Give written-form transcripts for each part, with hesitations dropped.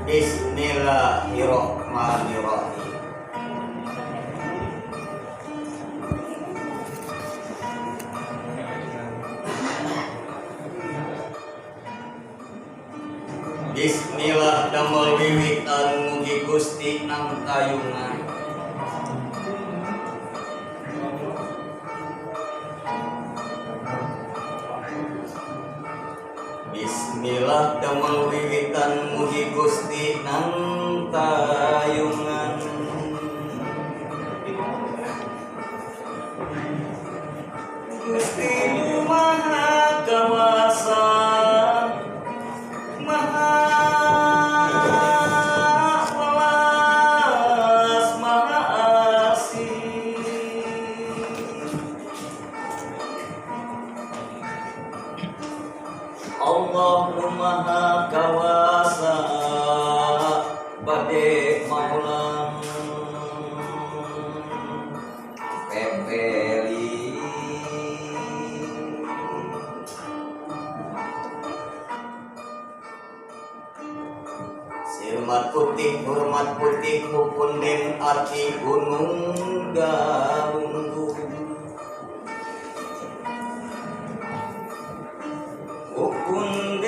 Bismillahirrahmanirrahim. Bismillah damel wiwitan mugi Gusti nangtayungan. Bismillah damel wiwitan mugi Gusti nangtayungan. Gusti nu Maha Kawasa, Maha Welas, Maha Asih. Allah nu Maha Kawasa bade maulang pepeli. Sirmat putih, hormat putih, pupunden ati gunung galunggung. Pupunden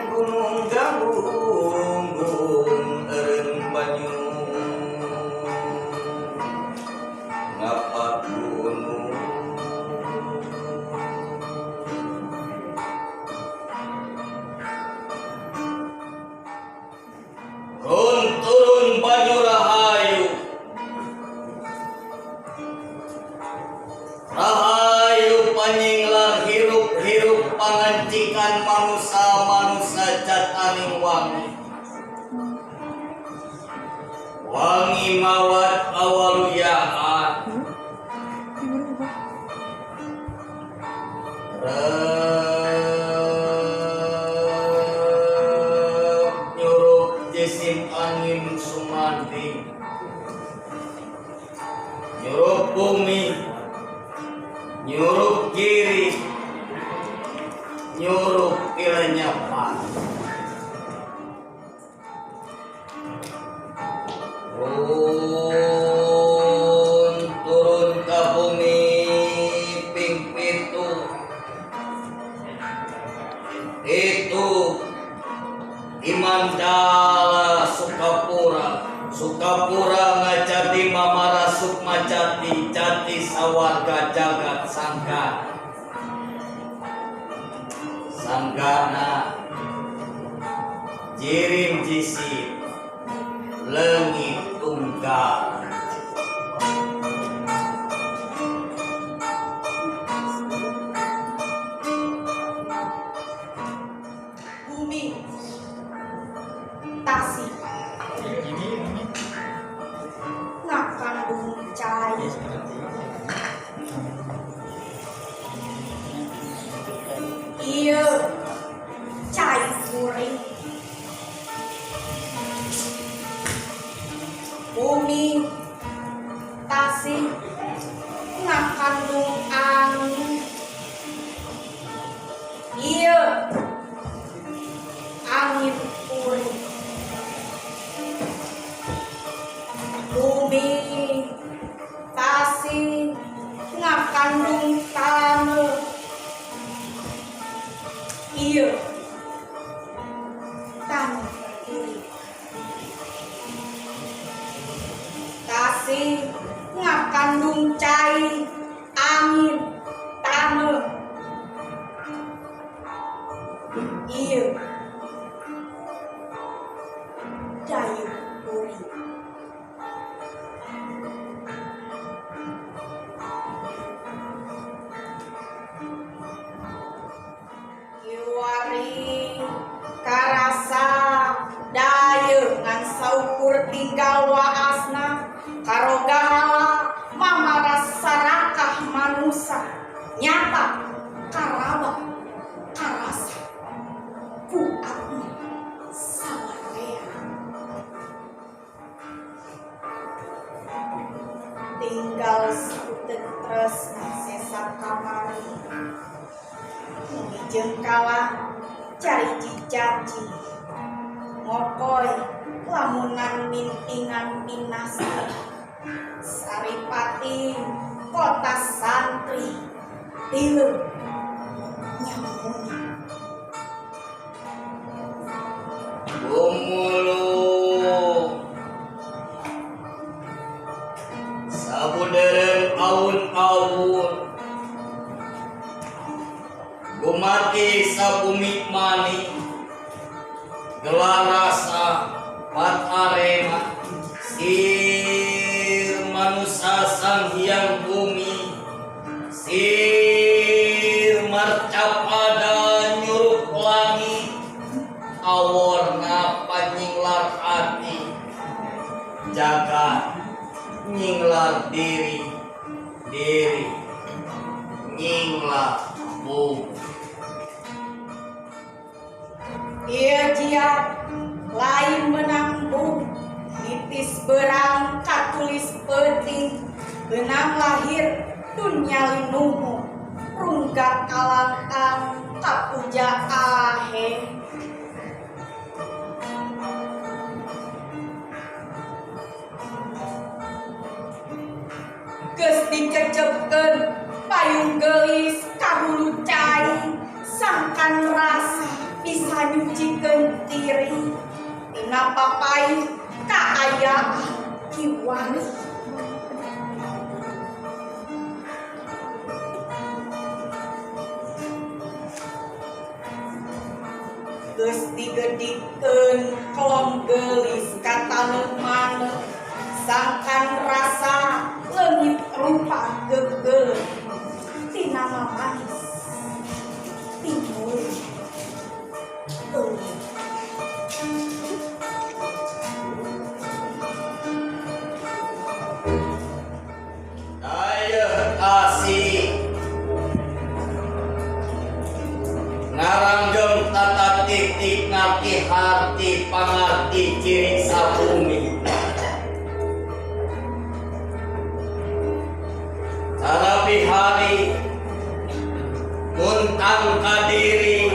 gunung galunggung eureun banyu ngapak gunung. Run turun banyu rahayu, rahayu panyinglar hirup-hirup pangancikan manusa-manusa cataning wangi. Wangi mawat awaluyaan. Rep nyurup jisim angin sumanding, nyurup bumi, nyurup kiri, nyurup kilenyepan. Turun turun ka bumi ping pitu, itu di Mandala Sukapura. Sukapura ngajadi mamara sukma jati, jati sawarga jagat sangga. Sanggana jirim jisim lengit tunggal. Bumi tasih ngakandung cai, ieu cai kuring. Bumi tasih ngakandung angin, ieu angin kuring. Bumi tasih ngakandung taneuh, ieu taneuh kuring. Tasih ngakandung cai, angin, taneuh, ieu dayeuh kuring. Kiwari karasa dayeuh ngan saukur tinggal waasna, karogahala mamara sarakah manusa nyata karaba karasa ku Jeung kalah cariji janji ngokoy lamunan mintingan pinasti Saripati kota santri tileuh nyamuni. Gumulung sabudeureun awun-awun gumati sabumi mani gelar rasa patarema sir manusa sang hyang bumi sir marcapada nyurup langit aworna panyinglar ati jagat nyinglar diri diri nyinglar bumi. Ieu jiat lain menang bung nitis berang katulis peuting benang lahir dunya linuhun runggak kalangkang kapuja ahe. Geus dicecepkeun payung geulis ka hulu cai sangkan rasa bisa nyucikeun diri tina papai kaayaan kiwari. Geus digedikeun kolom geulis ka taneuh maneuh sangkan rasa leungit rupa geugeuh tina mamanis timbul eueuh. Dayeuh asih ngaranggem tata titik ngarti harti pangarti ciri sabumi Tarapi hari muntang kadiri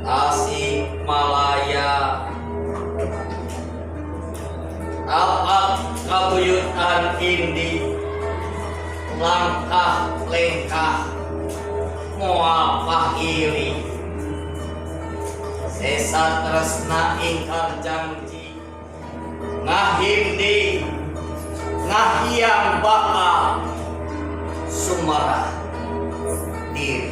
Tasik Malaya tapak kabuyutan indi langkah lengkah moal pahili sesa tresna ingkar janji ngahindi ngahiang bakal sumarah diri.